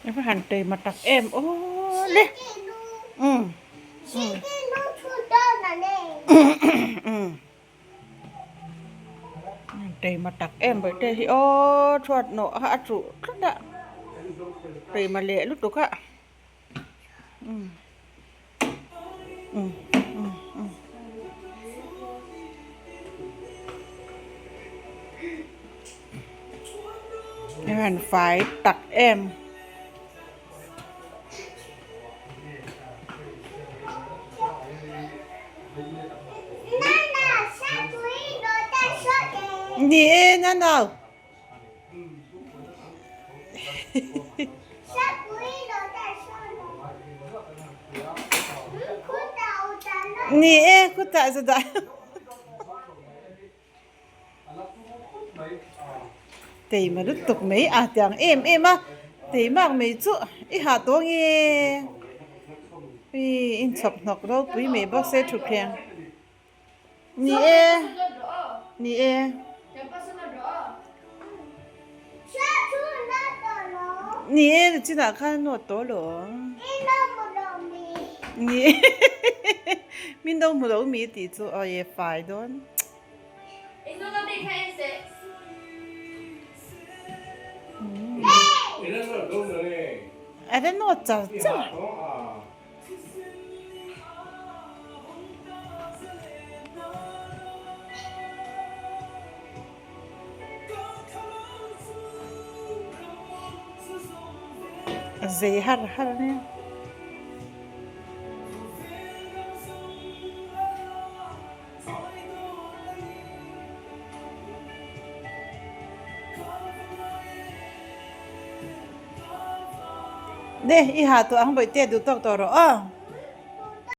I va han teima tak em aw le. Umm. Teima tak em bawihte hi aw chhuat nawh kha a chuh tlat a teima leh lutuk a umm umm umm umm. I han fai tak em. Ni e nana. Ni e khutah chu dah. Teima lutuk mai a tiang em em a teimak mai chu i hah tawh nge ih inchhawp hnawk ropui mai bawk se thutthleng ni e ni e. Ni e chinah khan a nawt tawh alawm ni e min lo hmu lo mi tih chu aw e fai dawn. A la nawt char char. A zei har har a nia. Nè, i ha tawh ang bawihte duh tawk tawh rawh aw.